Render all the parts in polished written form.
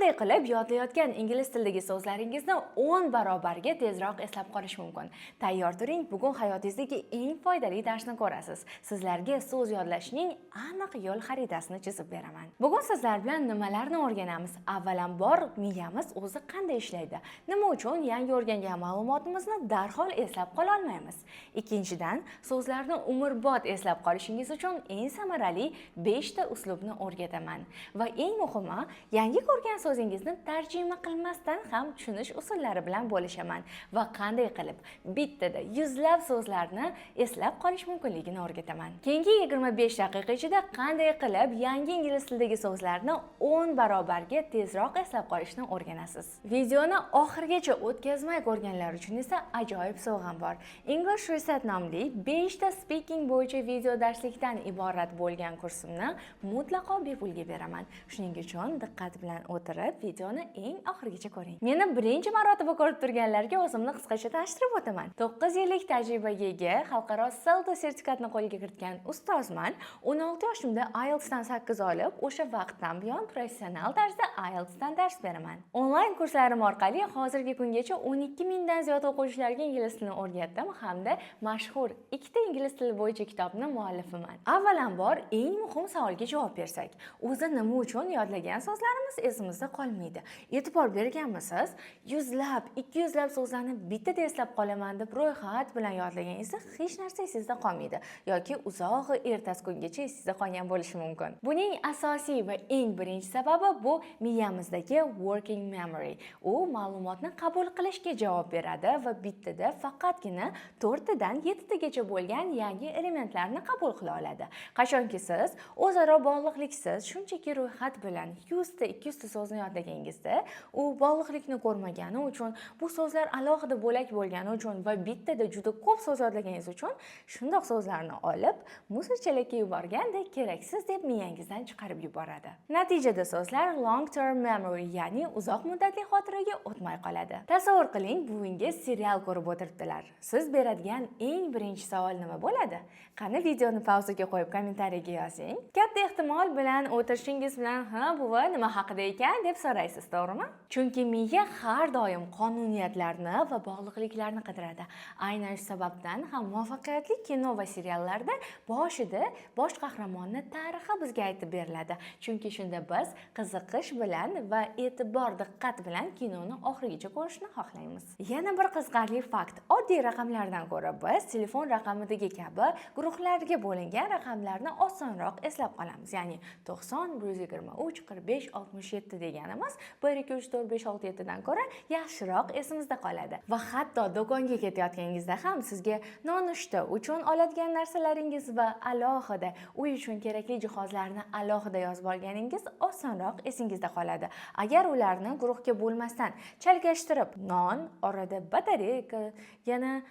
Qanday qilib yodlayotgan ingliz tilidagi so'zlaringizni 10 barobarga tezroq eslab qolish mumkin? Tayyor turing, bugun hayotingizdagi eng foydali darsni ko'rasiz. Sizlarga so'z yodlashning aniq yo'l xaritasini chizib beraman. Bugun sizlar bilan nimalarni o'rganamiz? Avvalambor, miyamiz o'zi qanday ishlaydi? Nima uchun yangi o'rgangan ma'lumotimizni darhol eslab qola olmaymiz? Ikkinchidan, so'zlarni umrbod eslab qolishingiz uchun eng samarali 5 ta uslubni o'rgataman. Va eng muhimi, yangi ko'rgan so'zingizni tarjima qilmasdan ham tushunish usullari bilan bo'lishaman va qanday qilib bittada yuzlab so'zlarni eslab qolish mumkinligini o'rgataman. Keyingi 25 daqiqa ichida qanday qilib yangi ingliz tilidagi so'zlarni 10 barobarga tezroq eslab qolishni o'rganasiz. Videoni oxirigacha o'tkazmay ko'rganlar uchun esa ajoyib sovg'am bor. English Reset nomli 5 ta speaking bo'yicha video darslikdan iborat bo'lgan kursimni mutlaqo bepulga beraman. Shuning uchun diqqat bilan o'tirib, videoni eng oxirigacha ko'ring. Meni birinchi marotaba ko'rib turganlarga o'zimni qisqacha tanishtirib o'taman. 9 yillik tajribaga ega, xalqaro CELTA sertifikatini qo'lga kiritgan ustozman. 16 yoshimda IELTSdan 8 olib, o'sha vaqtdan buyon professional tarzda IELTSdan dars beraman. Onlayn kurslarim orqali hozirgi kungacha 12 mingdan ziyod o'quvchilarga ingliz tilini o'rgatdim hamda mashhur ikkita ingliz tili bo'yicha kitobni muallifiman. Avvalambor, eng muhim savolga javob bersak, o'zi nima uchun yodlagan so'zlarimiz esimizda qolmaydi? E'tibor berganmisiz? Yuzlab, 200 lab so'zlarni bittada eslab qolaman deb ro'yxat bilan yodlaganingizda hech narsa esingizda qolmaydi yoki uzog'i ertasi kungacha esingizda qolgan bo'lishi mumkin. Buning asosiy va eng birinchi sababi bu miyamizdagi working memory. U ma'lumotni qabul qilishga javob beradi va bittada faqatgina to'rttadan yettitagacha bo'lgan yangi elementlarni qabul qila oladi. Qachonki siz o'zaro bog'liqliksiz shunchaki ro'yxat bilan 100 ta, 200 ta so'zni yodlaganingizda, u bog'liqlikni ko'rmagani uchun, bu so'zlar alohida bo'lak bo'lgani uchun va bittada juda ko'p so'z yodlaganingiz uchun shundoq so'zlarni olib, мусор chelakka yuborgandek keraksiz deb miyangizdan chiqarib yuboradi. Natijada so'zlar long term memory, ya'ni uzoq muddatli xotiraga o'tmay qoladi. Tasavvur qiling, buvingiz serial ko'rib o'tiribdilar. Siz beradigan eng birinchi savol nima bo'ladi? Qani, videoni pauzaga qo'yib, kommentariyaga yozing. Katta ehtimol bilan o'tirishingiz bilan "Ha, buva, nima haqida ekan?" deb so'raysiz, to'g'rimi? Chunki miya har doim qonuniyatlarni va bog'liqliklarni qidiradi. Aynan shu sababdan ham muvaffaqiyatli kino va seriallarda boshida bosh qahramonni tarixi bizga aytib beriladi. Chunki shunda biz qiziqish bilan va e'tibor, diqqat bilan kinoni oxirigacha ko'rishni xohlaymiz. Yana bir qiziqarli fakt: oddiy raqamlardan ko'ra biz telefon raqamidagi kabi guruhlarga bo'lingan raqamlarni osonroq eslab qolamiz. Ya'ni 90, 123, 45, 67 deganimiz 1, 2, 3, 4, 5, 6, 7 dan ko'ra yaxshiroq esimizda qoladi. Va hatto do'konga ketayotganingizda ham sizga nonushta uchun oladigan narsalaringiz va alohida uy uchun kerakli jihozlarni alohida yozib olganingiz osonroq esingizda qoladi. Agar ularni guruhga bo'lmasdan chalkashtirib, non, orada batareyka, yana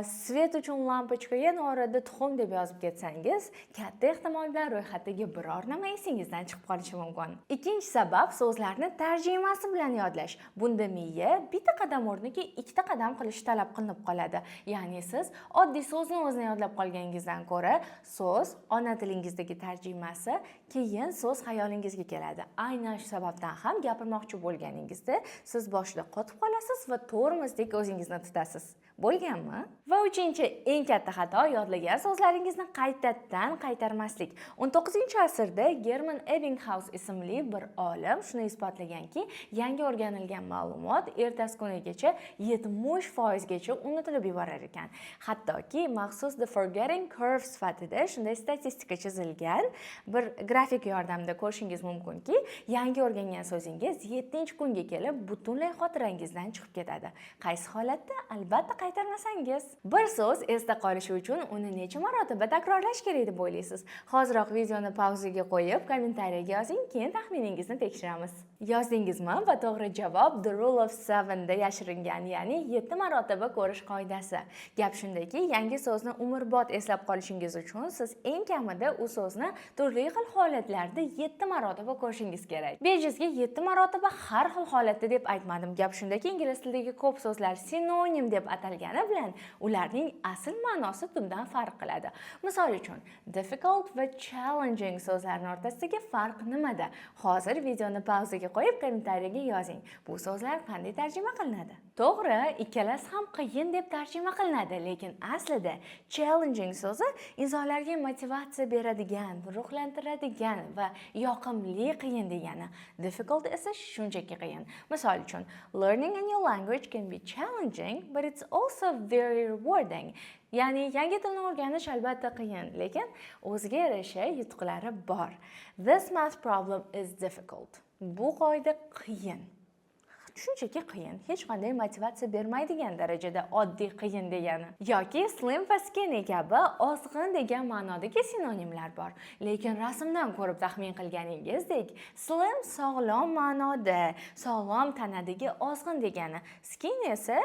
свет uchun lampochka, yana orada tuxum deb yozib ketsangiz, katta ehtimol bilan ro'yxatdagi biror nima esingizdan chiqib qolishi mumkin. Ikkinchi sabab: so'zlarni tarjimasi bilan yodlash. Bunda miya bitta qadam o'rniga ikkita qadam qilish talab qilinib qoladi. Ya'ni siz oddiy so'zni o'zini yodlab qolganingizdan ko'ra so'z, ona tilingizdagi tarjimasi, keyin so'z xayolingizga keladi. Aynan shu sababdan ham gapirmoqchi bo'lganingizda siz boshida qotib qolasiz va tormozdek o'zingizni tutasiz. Bo'lganmi? Va uchinchi eng katta xato: yodlagan so'zlaringizni qaytadan qaytarmaslik. 19 asrda German Ebbinghaus ismli bir olim shuni isbotlaganki, yangi o'rganilgan ma'lumot ertasi kunigacha 70 foizgacha unutilib yuborar ekan. Hattoki maxsus The Forgetting Curve sifatida shunday statistika chizilgan bir grafik yordamida ko'rishingiz mumkinki, yangi o'rgangan so'zingiz 7 kunga kelib butunlay xotirangizdan chiqib ketadi. Qaysi holatda? Albatta, qaytarmasangiz. Bir so'z esda qolishi uchun uni necha marotaba takrorlash kerak deb o'ylaysiz? Hoziroq videoni pauzaga qo'yib, kommentariyaga yozing, keyin taxminingizni tekshiramiz. Yozdingizmi? Va to'g'ri javob The Rule of Seven da yashiringan, ya'ni 7 marotaba ko'rish qoidasi. Gap shundaki, yangi so'zni umrbod eslab qolishingiz uchun siz eng kamida u so'zni turli xil holatlarda 7 marotaba ko'rishingiz kerak. Bejizga 7 marotaba har xil holatda deb aytmadim. Gap shundaki, ingliz tilidagi ko'p so'zlar sinonim deb atalishadi. qilgani bilan ularning asl ma'nosi tubdan farq qiladi. Misol uchun, difficult va challenging so'zlarini o'rtasidagi farq nimada? Hozir videoni pauzaga qo'yib, kommentariyaga yozing. Bu so'zlar qanday tarjima qilinadi? To'g'ri, ikkalasi ham qiyin deb tarjima qilinadi, lekin aslida challenging so'zi insonlarga motivatsiya beradigan, ruhlantiradigan va yoqimli qiyin degani. Difficult esa shunchaki qiyin. Misol uchun, learning a new language can be challenging, but it's also very rewarding. Ya'ni yangi tilni o'rganish albatta qiyin, lekin o'ziga yarasha yutuqlari bor. This math problem is difficult. Bu qoida qiyin. Shunchaki qiyin, hech qanday motivatsiya bermaydigan darajada oddiy qiyin degani. Yoki slim va skinny kabi ozg'in degan ma'nodagi sinonimlar bor, lekin rasmdan ko'rib taxmin qilganingizdek, slim sog'lom ma'noda, sog'lom tanadagi ozg'in degani, skinny esa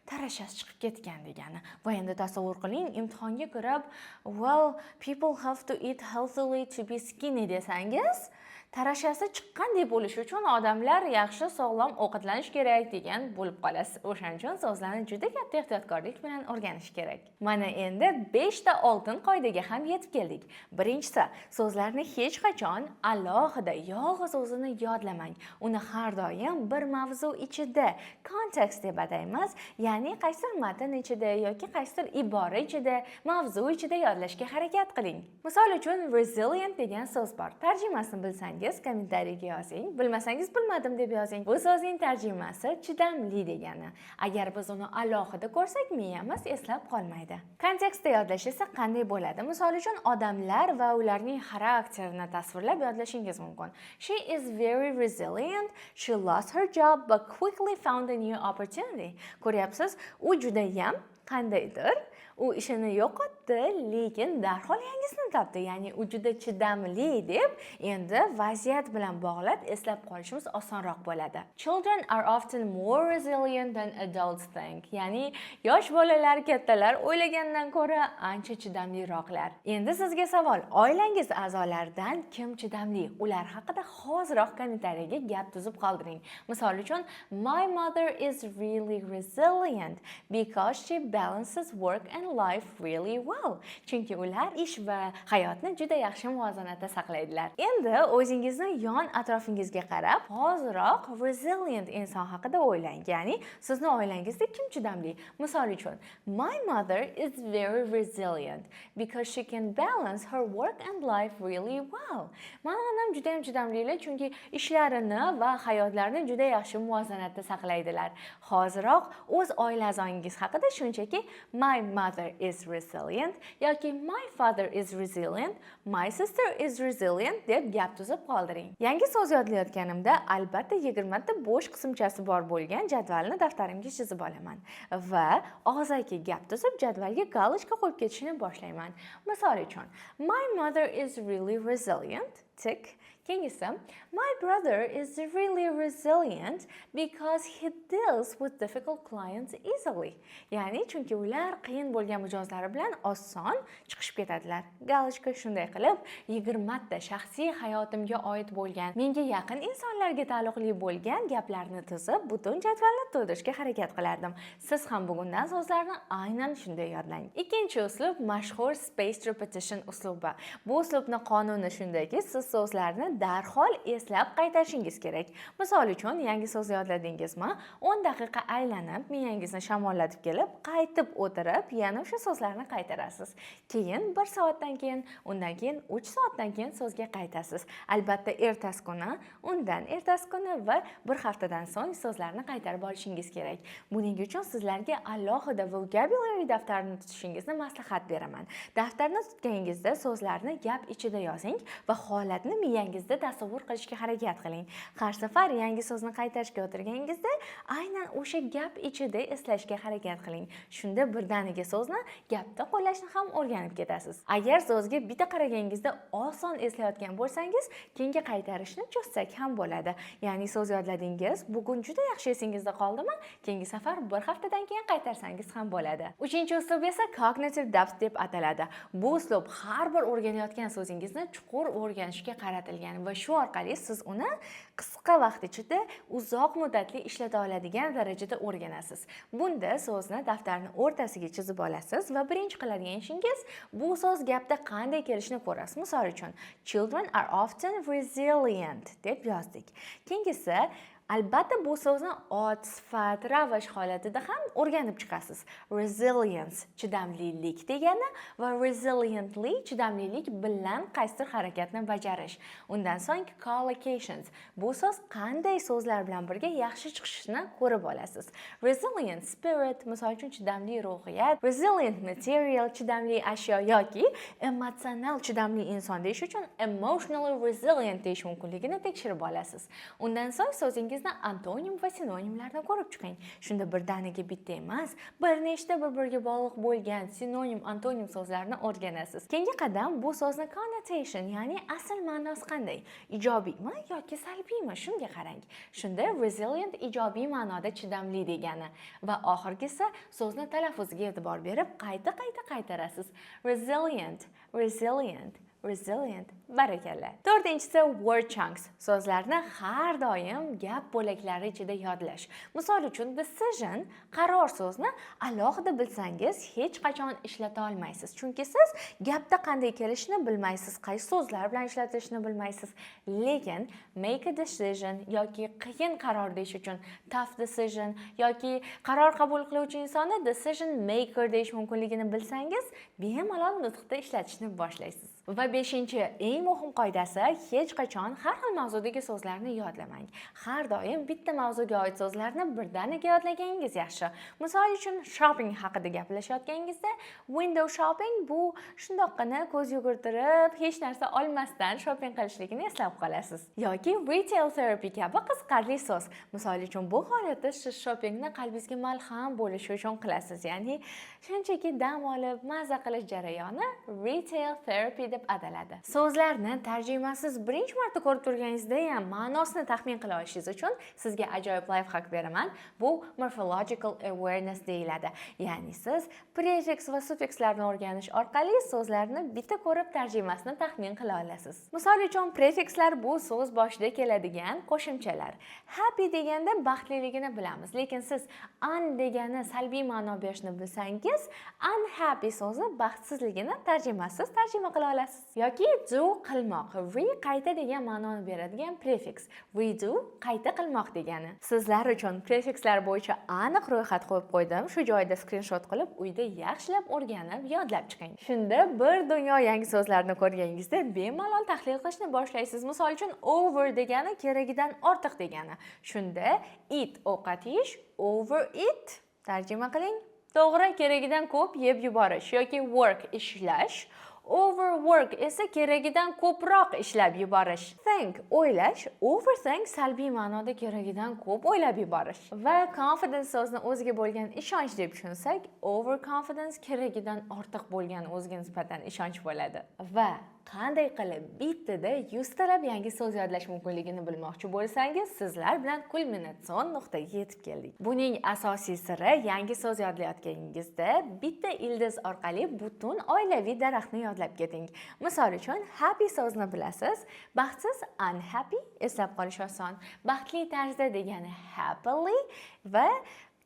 tarashasi chiqib ketgan degani. Va endi tasavvur qiling, imtihonga kirib, "Well, people have to eat healthily to be skinny" desangiz, tarashasi chiqqanday bo'lishi uchun odamlar yaxshi, sog'lom ovqatlanish kerak degan bo'lib qolasiz. O'shaning uchun so'zlarni juda katta ehtiyotkorlik bilan o'rganish kerak. Mana endi beshta oltin qoidaga ham yetib keldik. Birinchisi: so'zlarni hech qachon alohida, yolg'iz o'zini yodlamang. Uni har doim bir mavzu ichida, kontekst deb ataymiz, ya'ni qaysidir matn ichida yoki qaysidir ibora ichida, mavzu ichida yodlashga harakat qiling. Misol uchun, resilient degan so'z bor. Tarjimasini bilsangiz, kommentariyaga yozing, bilmasangiz, bilmadim deb yozing. Bu so'zning tarjimasi chidamli degani. Agar biz uni alohida ko'rsak, miyamiz eslab qolmaydi. Kontekstda yodlash esa qanday bo'ladi? Misol uchun, odamlar va ularning xarakterini tasvirlab yodlashingiz mumkin. She is very resilient. She lost her job but quickly found a new opportunity. Ko'ryapsiz, u judayam qandaydir, u ishini yo'qotdi, lekin darhol yangisini topdi, ya'ni u juda chidamli deb endi vaziyat bilan bog'lab eslab qolishimiz osonroq bo'ladi. Children are often more resilient than adults think. Ya'ni yosh bolalar kattalar o'ylagandan ko'ra ancha chidamliroqlar. Endi sizga savol: oilangiz a'zolaridan kim chidamli? Ular haqida hoziroq kommentariyaga gap tuzib qoldiring. Misol uchun, my mother is really resilient because she balances work and life really well. Chunki ular ish va hayotni juda yaxshi muvozanatda saqlaydilar. Endi o'zingizni yon atrofingizga qarab, hoziroq resilient inson haqida o'ylang. Ya'ni sizni oilangizda kim chidamli? Misol uchun, my mother is very resilient because she can balance her work and life really well. Mani onam juda ham chidamlilar, chunki ishlarini va hayotlarini juda yaxshi muvozanatda saqlaydilar. Hoziroq o'z oila a'zoyingiz haqida shunchaki my mother is resilient yoki my father is resilient, my sister is resilient deb gap tuzib qoldiring. Yangi so'z yodlayotganimda albatta 20 ta bo'sh qismchasi bor bo'lgan jadvalni daftarimga chizib olaman va og'zaki gap tuzib, jadvalga галочка qo'yib ketishni boshlayman. Misol uchun, my mother is really resilient, tick. Keyingisi, my brother is really resilient because he deals with difficult clients easily. Ya'ni chunki ular qiyin bo'lgan mijozlari bilan oson chiqishib ketadilar. Галочка. Shunday qilib, 20 ta shaxsiy hayotimga oid bo'lgan, menga yaqin insonlarga taalluqli bo'lgan gaplarni tuzib, butun jadvalni to'ldirishga harakat qilardim. Siz ham bugundan so'zlarni aynan shunday yodlang. Ikkinchi uslub mashhur spaced repetition uslubi. Bu uslubni qonuni shundayki, siz so'zlarni darhol eslab qaytarishingiz kerak. Misol uchun, yangi so'z yodladingizmi, 10 daqiqa aylanib, miyangizni shamollatib kelib, qaytib o'tirib, yana o'sha so'zlarni qaytarasiz. Keyin 1 soatdan keyin, undan keyin 3 soatdan keyin so'zga qaytasiz. Albatta, ertasi kuni, undan ertasi kuni va bir haftadan so'ng so'zlarni qaytarib olishingiz kerak. Buning uchun sizlarga alohida vocabulary daftarini tutishingizni maslahat beraman. Daftarni tutganingizda so'zlarni gap ichida yozing va holatni miyangizda tasavvur qilishga harakat qiling. Har safar yangi so'zni qaytarishga o'tirganingizda aynan o'sha gap ichida eslashga harakat qiling. Shunda birdaniga so'zni gapda qo'llashni ham o'rganib ketasiz. Agar so'zga bitta qaraganingizda oson eslayotgan bo'lsangiz, keyingi qaytarishni cho'zsak ham bo'ladi. Ya'ni so'z yodladingiz, bugun juda yaxshi esingizda qoldimi, keyingi safar bir haftadan keyin qaytarsangiz ham bo'ladi. Uchinchi uslub esa cognitive depth deb ataladi. Bu uslub har bir o'rganayotgan so'zingizni chuqur o'rganishga qaratilgan. o'rgatilgan va shu orqali siz uni qisqa vaqt ichida uzoq muddatli ishlata oladigan darajada o'rganasiz. Bunda so'zni daftarni o'rtasiga chizib olasiz va birinchi qiladigan ishingiz, bu so'z gapda qanday kelishini ko'rasiz. Misol uchun, "Children are often resilient" deb yozdik. Keyingisi, albatta, bu so'zni ot, sifat, ravish holatida ham o'rganib chiqasiz. Resilience chidamlilik degani va resiliently chidamlilik bilan qaysidir harakatni bajarish. Undan so'ng collocations. Bu so'z qanday so'zlar bilan birga yaxshi chiqishini ko'rib olasiz. Resilient spirit, misol uchun, chidamli ruhiyat, resilient material, chidamli ashyo yoki emotsional chidamli inson deyish uchun emotionally resilient deyish mumkinligini tekshirib olasiz. Undan so'ng so'zingizni antonim va sinonimlarni ko'rib chiqing. Shunda birdaniga bitta emas, bir nechta bir-biriga bog'liq bo'lgan sinonim, antonim so'zlarni o'rganasiz. Keyingi qadam, bu so'zni connotation, ya'ni asl ma'nosi qanday? Ijobiymi yoki salbiymi? Shunga qarang. Shunda resilient ijobiy ma'noda chidamli degani va oxirgisi, so'zni talaffuziga e'tibor berib, qayta-qayta qaytarasiz. Resilient, resilient, resilient. Barakalla. To'rtinchisi, word chunks. So'zlarni har doim gap bo'laklari ichida yodlash. Misol uchun, decision, qaror so'zni alohida bilsangiz, hech qachon ishlata olmaysiz. Chunki siz gapda qanday kelishini bilmaysiz, qaysi so'zlar bilan ishlatilishini bilmaysiz. Lekin make a decision yoki qiyin qaror deyish uchun tough decision yoki qaror qabul qiluvchi insonni decision maker deyish mumkinligini bilsangiz, bemalol nutqda ishlatishni boshlaysiz. Va beshinchi, eng muhim qoidasi: hech qachon har xil mavzudagi so'zlarni yodlamang. Har doim bitta mavzuga oid so'zlarni birdaniga yodlaganingiz yaxshi. Misol uchun, shopping haqida gaplashayotganingizda window shopping, bu shundoqqina ko'z yugurtirib, hech narsa olmasdan shopping qilishligini eslab qolasiz. Yoki retail therapy kabi qiziqarli so'z. Misol uchun, bu holatda siz shoppingni qalbingizga malham bo'lishi uchun qilasiz. Ya'ni shunchaki dam olib, maza qilish jarayoni retail therapy deb ataladi. So'zlarni tarjimasiz birinchi marta ko'rib turganingizda ham ma'nosini taxmin qila olishingiz uchun sizga ajoyib лайфхак beraman. Bu morphological awareness deyiladi. Ya'ni siz prefiks va suffikslarni o'rganish orqali so'zlarni bitta ko'rib tarjimasini taxmin qila olasiz. Misol uchun, prefikslar bu so'z boshida keladigan qo'shimchalar. Happy deganda baxtliligini bilamiz, lekin siz un degani salbiy ma'no berishini bilsangiz, unhappy so'zi baxtsizligini tarjimasiz tarjima qila olasiz. Yoki do qilmoq, re qayta degan ma'noni beradigan prefiks. Redo qayta qilmoq degani. Sizlar uchun prefikslar bo'yicha aniq ro'yxat qo'yib qo'ydim. Shu joyda skrinshot qilib, uyda yaxshilab o'rganib, yodlab chiqing. Shunda bir dunyo yangi so'zlarni ko'rganingizda bemalol tahlil qilishni boshlaysiz. Misol uchun, over degani keragidan ortiq degani. Shunda eat ovqat yeyish, overeat tarjima qiling. To'g'ri, keragidan ko'p yeb yuborish yoki work ishlash, overwork esa keragidan ko'proq ishlab yuborish. Think o'ylash, overthink salbiy ma'noda keragidan ko'p o'ylab yuborish. Va confidence so'zini o'ziga bo'lgan ishonch deb tushunsak, overconfidence keragidan ortiq bo'lgan o'ziga nisbatan ishonch bo'ladi. Va qanday qilib bittada yuztalab yangi so'z yodlash mumkinligini bilmoqchi bo'lsangiz, sizlar bilan kulminatsion nuqtaga yetib keldik. Buning asosiy siri, yangi so'z yodlayotganingizda bitta ildiz orqali butun oilaviy daraxtni yodlab keting. Misol uchun, happy so'zini bilasiz, baxtsiz unhappy, eslab qolish oson. Baxtli tarzda degani happily va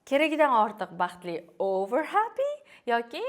keragidan ortiq baxtli over happy yoki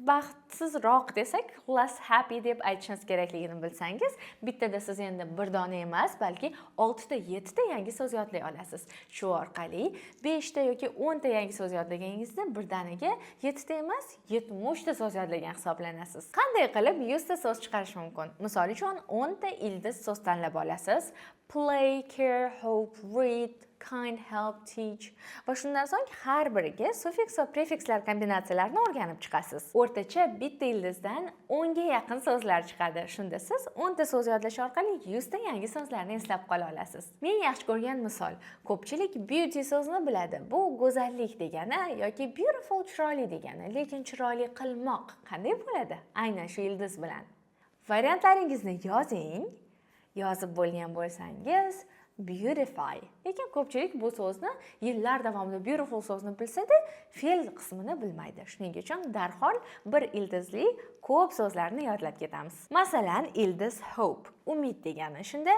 baxtsizroq desak less happy deb aytishimiz kerakligini bilsangiz, bittada siz endi bir dona emas, balki oltita, yettita yangi so'z yodlay olasiz. Shu orqali beshta yoki 10 ta yangi so'z yodlaganingizda birdaniga yettita emas, 70 ta so'z yodlagan hisoblanasiz. Qanday qilib 100 ta so'z chiqarish mumkin? Misol uchun, 10 ta ildiz so'z tanlab olasiz: play, care, hope, read, kind, help, teach va shundan so'ng har biriga sufiks va prefikslar kombinatsiyalarini o'rganib chiqasiz. O'rtacha bitta ildizdan 10 ga yaqin so'zlar chiqadi. Shunda siz 10 ta so'z yodlash orqali 100 ta yangi so'zlarni eslab qola olasiz. Men yaxshi ko'rgan misol: ko'pchilik beauty so'zini biladi. Bu go'zallik degani yoki beautiful chiroyli degani. Lekin chiroyli qilmoq qanday bo'ladi? Aynan shu ildiz bilan. Variantlaringizni yozing. Yozib bo'lgan bo'lsangiz, Beautify. Lekin ko'pchilik bu so'zni yillar davomida beautiful so'zni bilsa-da, fe'l qismini bilmaydi. Shuning uchun darhol bir ildizli ko'p so'zlarni yodlab ketamiz. Masalan, ildiz hope, umid degani. Shunda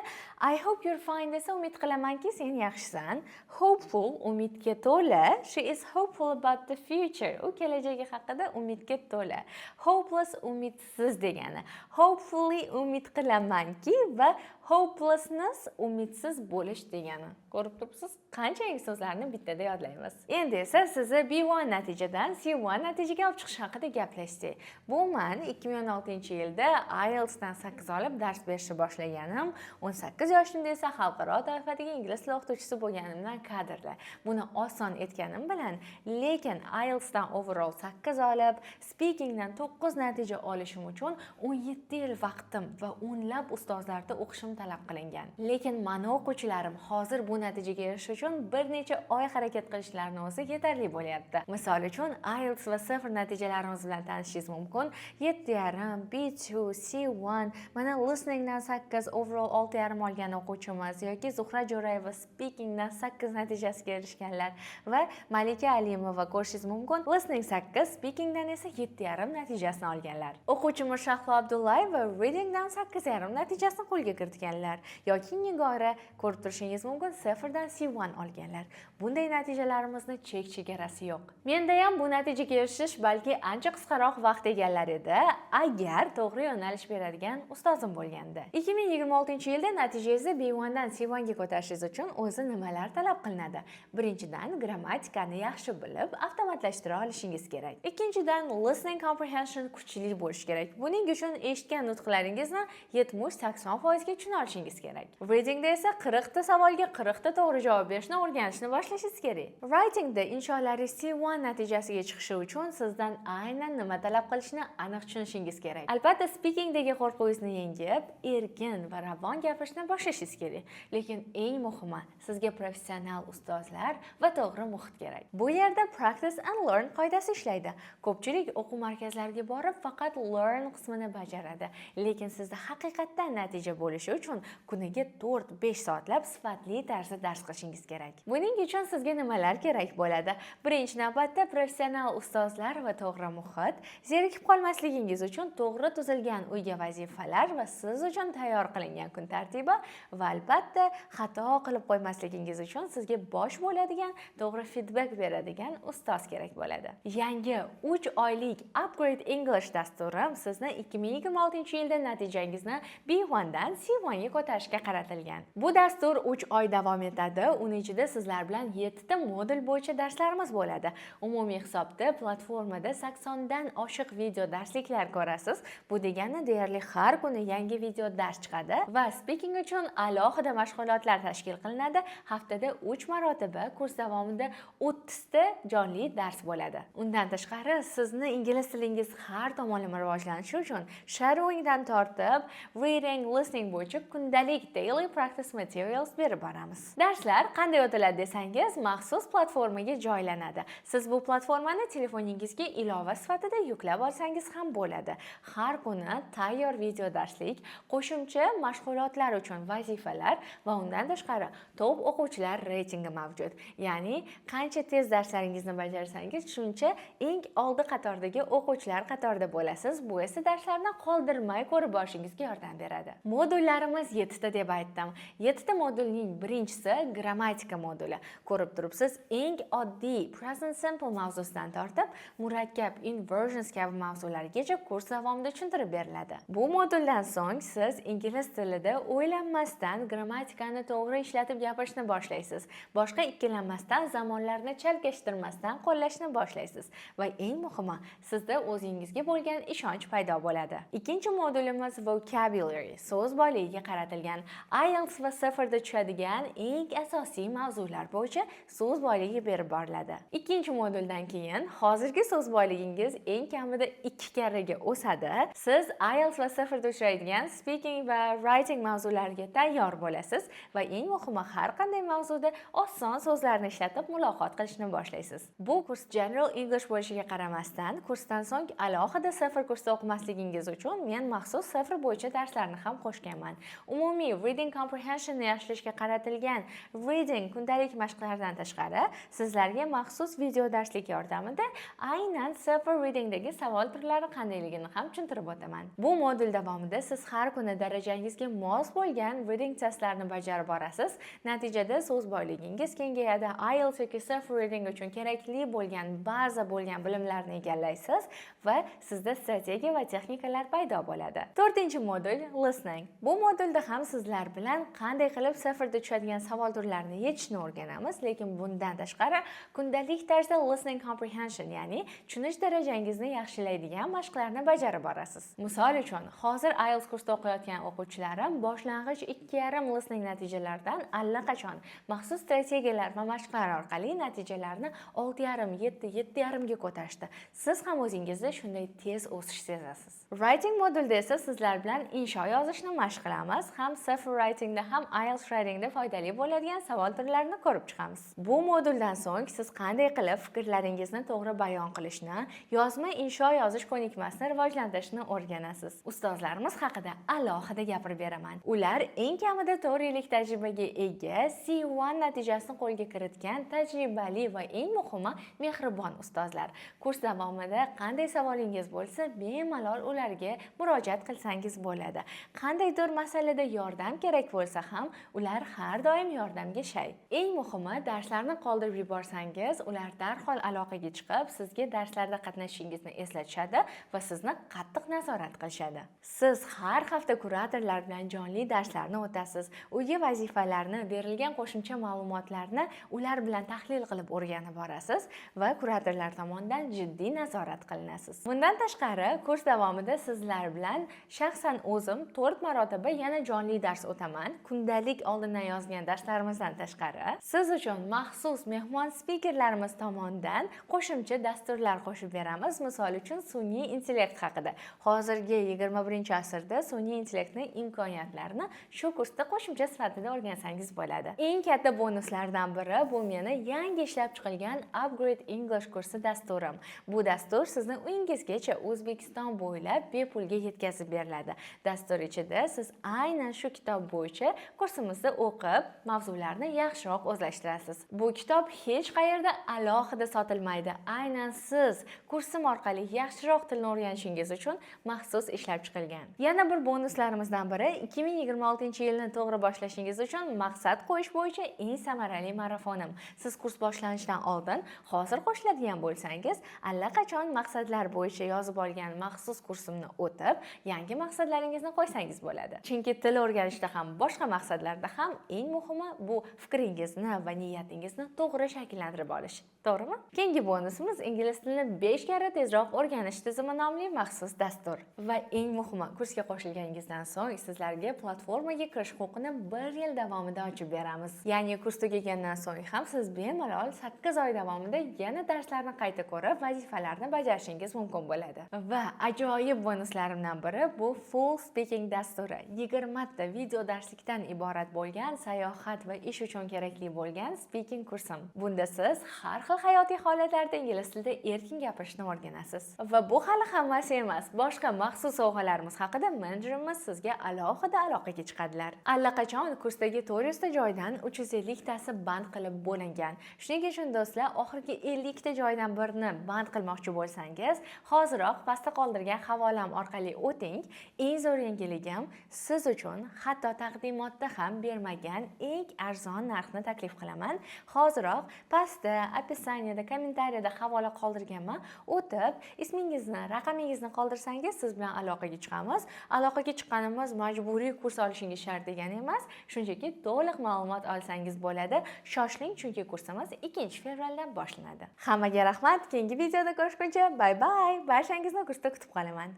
"I hope you're fine" desa, umid qilamanki, sen yaxshisan. Hopeful, umidga to'la. She is hopeful about the future. U kelajagi haqida umidga to'la. Hopeless, umidsiz degani. Hopefully, umid qilamanki, va hopelessness, umidsiz bo'lish degani. Ko'rib turibsiz, qancha yangi so'zlarni bittada yodlaymiz. Endi esa sizni B1 natijadan C1 natijaga olib chiqish haqida gaplashdik. Bu man 2016-yilda IELTSdan 8 olib dars berishni boshlaganim, 18 yoshimda esa xalqaro toifadagi ingliz tili o'qituvchisi bo'lganimdan kadrlar. Buni oson aytganim bilan, lekin IELTSdan overall 8 olib, speakingdan 9 natija olishim uchun 17 yil vaqtim va o'nlab ustozlarda o'qishim talab qilingan. Lekin mani o'quvchilarim hozir bu natijaga erishish uchun bir necha oy harakat qilishlarini o'zi yetarli bo'lyapti. Misol uchun, IELTS va CEFR natijalarimiz bilan tanishishingiz mumkin. 7,5, B2, C1, mana listeningdan 8, overall 6,5 olgan o'quvchimiz yoki Zuhra Jo'rayeva speakingdan 8 natijasiga erishganlar va Malika Alimova, ko'rishingiz mumkin. Listening 8, speakingdan esa 7,5 natijasini olganlar. O'quvchimiz Shahlo Abdullayeva readingdan 8,5 natijasini qo'lga kiritganlar yoki Nigora, ko'rib turishingiz mumkin, CEFRdan C1 olganlar. Bunday natijalarimizni chek chegarasi yo'q. Menda ham bu natijaga erishish balki ancha qisqaroq vaqt egallar edi, agar to'g'ri yo'nalish beradigan ustozim bo'lganda. 2026-yilda natijangizni B1 dan C1 ga ko'tarishingiz uchun o'zi nimalar talab qilinadi? Birinchidan, grammatikani yaxshi bilib, avtomatlashtira olishingiz kerak. Ikkinchidan, listening comprehension kuchli bo'lishi kerak. Buning uchun eshitgan nutqlaringizni 70-80% ga tushuna olishingiz kerak. Readingda esa 40 ta savolga 40 ta to'g'ri javob berishni o'rganishni boshlashingiz kerak. Writingda insholaringiz C1 natijasiga chiqishi uchun sizdan aynan nima talab qilishini aniq tushunishingiz kerak. Albatta, speakingdagi qo'rquvingizni yengib, erkin va ravon gapirishni boshlashingiz kerak. Lekin eng muhimi, sizga professional ustozlar va to'g'ri muhit kerak. Bu yerda practice and learn qoidasi ishlaydi. Ko'pchilik o'quv markazlariga borib faqat learn qismini bajaradi. Lekin sizda haqiqatdan natija bo'lishi uchun kuniga 4-5 soatlab sifatli tarzda dars qilishingiz kerak. Buning uchun sizga nimalar kerak bo'ladi? Birinchi navbatda professional ustozlar va to'g'ri muhit, zerikib qolmasligingiz uchun to'g'ri tuzilgan uyga vazifalar va siz uchun tayyor qilingan kun tartibi va, albatta, xato qilib qo'ymasligingiz uchun sizga bosh bo'ladigan, to'g'ri feedback beradigan ustoz kerak bo'ladi. Yangi 3 oylik Upgrade English dasturim sizni 2026-yilda natijangizni B1 dan C1 ga ko'tarishga qaratilgan. Bu dastur 3 oy davom etadi. Uni ichida sizlar bilan 7 ta modul bo'yicha darslarimiz bo'ladi. Umumiy hisobda platformada 80 dan oshiq video darsliklar ko'rasiz. Bu degani deyarli har kuni yangi video dars chiqadi va speaking uchun alohida mashg'ulotlar tashkil qilinadi. Haftada 3 marotaba kurs davomida 30 ta jonli dars bo'ladi. Undan tashqari, sizni ingliz tilingiz har tomonlama rivojlanishi uchun shadowingdan tortib reading, listening bo'yicha kundalik daily practice materials berib boramiz. Darslar qanday o'tiladi desangiz, maxsus platformaga joylanadi. Siz bu platformani telefoningizga ilova sifatida yuklab olsangiz ham bo'ladi. Har kuni tayyor video darslik, qo'shimcha mashg'ulotlar uchun vazifalar va undan tashqari top o'quvchilar reytingi mavjud. Ya'ni qancha tez darslaringizni bajarsangiz, shuncha eng oldi qatordagi o'quvchilar qatorida bo'lasiz. Bu esa darslarni qoldirmay ko'rib borishingizga yordam beradi. Modullarimiz 7 ta deb aytdim. 7 ta modulning birinchisi grammatika moduli. Ko'rib turibsiz, eng oddiy present simple mavzusidan tortib murakkab inversions kabi mavzulargacha kurs davomida tushuntirib beriladi. Bu moduldan so'ng siz ingliz tilida o'ylanmasdan grammatikani to'g'ri ishlatib gapirishni boshlaysiz. Boshqa ikkilanmasdan zamonlarni chalkashtirmasdan qo'llashni boshlaysiz va eng muhimi, sizda o'zingizga bo'lgan ishonch paydo bo'ladi. Ikkinchi modulimiz vocabulary, so'z boyligiga qaratilgan. IELTS va CEFRda tushadigan eng asosiy mavzular bo'yicha so'z boyligi berib boriladi. Ikkinchi moduldan keyin hozirgi so'z boyligingiz eng kamida ikki karraga o'sadi. Siz IELTS va CEFRda uchraydigan speaking va writing mavzulariga tayyor bo'lasiz va eng muhimi, har qanday mavzuda oson so'zlarni ishlatib muloqot qilishni boshlaysiz. Bu kurs General English bo'lishiga qaramasdan, kursdan so'ng alohida CEFR kursida o'qimasligingiz uchun men maxsus CEFR bo'yicha darslarni ham qo'shganman. Umumiy reading comprehensionni yaxshilashga qaratilgan reading kundalik mashqlardan tashqari, sizlarga maxsus video darslik yordamida aynan CEFR readingdagi savol turlari qandayligini ham tushuntirib o'taman. Bu modul davomida siz har kuni darajangizga mos bo'lgan reading testlarini bajarib borasiz. Natijada so'z boyligingiz kengayadi, IELTS yoki CEFR reading uchun kerakli bo'lgan baza bo'lgan bilimlarni egallaysiz va sizda strategiya va texnikalar paydo bo'ladi. To'rtinchi modul listening. Bu modulda ham sizlar bilan qanday qilib CEFRda tushadigan savol turlarini yechishni o'rganamiz, lekin bundan tashqari kundalik tarzda listening comprehension, ya'ni tushunish darajangizni yaxshilaydigan mashqlarni bajarib borasiz. Misol uchun, hozir IELTS kursida o'qiyotgan o'quvchilarim boshlang'ich 2,5 listening natijalaridan allaqachon maxsus strategiyalar va mashqlar orqali natijalarni 6,5, 7, 7,5 ga ko'tarishdi. Siz ham o'zingizda shunday tez o'sish sezasiz. Writing modulida esa sizlar bilan insho yozishni mashq qilamiz, ham CEFR writingda, ham IELTS writingda foydali bo'ladigan savol turlarini ko'rib chiqamiz. Bu moduldan so'ng siz qanday qilib fikrlaringizni to'g'ri bayon qilishni, yozma insho yozish ko'nikmasini rivojlantirishni o'rganasiz. Ustozlarimiz haqida alohida gapirib beraman. Ular eng kamida 4 yillik tajribaga ega, C1 natijasini qo'lga kiritgan tajribali va eng muhimi mehribon ustozlar. Kurs davomida qanday savolingiz bo'lsa, bemalol ularga murojaat qilsangiz bo'ladi. Qandaydir masalada yordam kerak bo'lsa ham, ular har doim yordamga shay. Eng muhimi, darslarni qoldirib yuborsangiz, ular darhol aloqaga chiqib, sizga darslarda qatnashishingizni eslatishadi va sizni qattiq nazorat qilishadi. Siz har hafta kuratorlar bilan jonli darslarni o'tasiz. Uyga vazifalarni, berilgan qo'shimcha ma'lumotlarni ular bilan tahlil qilib o'rganib borasiz va kuratorlar tomonidan jiddiy nazorat qilinasiz. Bundan tashqari, kurs davomida sizlar bilan shaxsan o'zim 4 marotaba yana jonli dars o'taman. Kundalik oldindan yozgan darslarimizdan tashqari, siz uchun maxsus mehmon spikerlarimiz tomonidan qo'shimcha dasturlar qo'shib beramiz. Misol uchun, sun'iy intellekt haqida. Hozirgi 21-asrda sun'iy intellektning imkoniyatlarini shu kursda qo'shimcha sifatida o'rgansangiz bo'ladi. Eng katta bonuslardan biri bu meni yangi ishlab chiqilgan Upgrade English kursi dasturim. Bu dastur sizni uyingizgacha O'zbekiston bo'ylab bepulga yetkazib beriladi. Dastur ichida siz aynan shu kitob bo'yicha kursimizda o'qib, mavzularni yaxshiroq o'zlashtirasiz. Bu kitob hech qayerda alohida sotilmaydi. Aynan siz kursim orqali yaxshiroq tilni o'rganishingiz uchun maxsus ishlab chiqilgan. Yana bir bonuslarimizdan biri 2026-yilni to'g'ri boshlashingiz uchun maqsad qo'yish bo'yicha eng samarali marafonim. Siz kurs boshlanishidan oldin hozir qo'shiladigan bo'lsangiz, allaqachon maqsadlar bo'yicha yozib olgan maxsus kursimni o'tib, yangi maqsadlaringizni qo'ysangiz bo'ladi. Chunki til o'rganishda ham, boshqa maqsadlarda ham eng muhimi bu fikringizni va niyatingizni to'g'ri shakllantirib olish. To'g'rimi? Keyingi bonusimiz ingliz tilini 5 karra tezroq o'rganish tizimi nomli maxsus dastur. Va eng muhimi, kursga qo'shilganingizdan so'ng sizlarga platformaga kirish huquqini 1 yil davomida ochib beramiz. Ya'ni kurs tugagandan so'ng ham siz bemalol 8 oy davomida yana darslarni qayta ko'rib, vazifalarni bajarishingiz mumkin bo'ladi. Va ajoyib bonuslarimdan biri bu Full Speaking dasturi. 20 ta video darslikdan iborat bo'lgan sayohat va ish uchun kerakli bo'lgan speaking kursim. Bunda siz har xil hayotiy holatlarda ingliz tilida erkin gapirishni o'rganasiz. Va bu hali hammasi emas. Boshqa maxsus sovg'alarimiz haqida menejerimiz sizga alohida aloqaga chiqadilar. Allaqachon kursdagi 400 ta joydan 350 tasi band qilib bo'lingan. Shuning uchun, do'stlar, oxirgi 50 ta joydan birini band qilmoqchi bo'lsangiz, hoziroq pastda qoldirgan havolam orqali o'ting. Eng zo'r yangiligim, siz uchun hatto taqdimotda ham bermagan eng arzon narxni taklif qilaman. Hoziroq pastda, описание da, kommentariyada havola qoldirganman. O'tib, ismingizni, raqamingizni qoldirsangiz, siz bilan aloqaga chiqamiz. Aloqaga chiqqanimiz majburiy kurs olishingiz shart degani emas, shunchaki to'liq ma'lumot olsangiz bo'ladi. Shoshiling, chunki kursimiz 2 fevraldan boshlanadi. Hammaga rahmat. Keyingi videoda ko'rishguncha, bye bye. Barchangizni kursda kutib qolaman.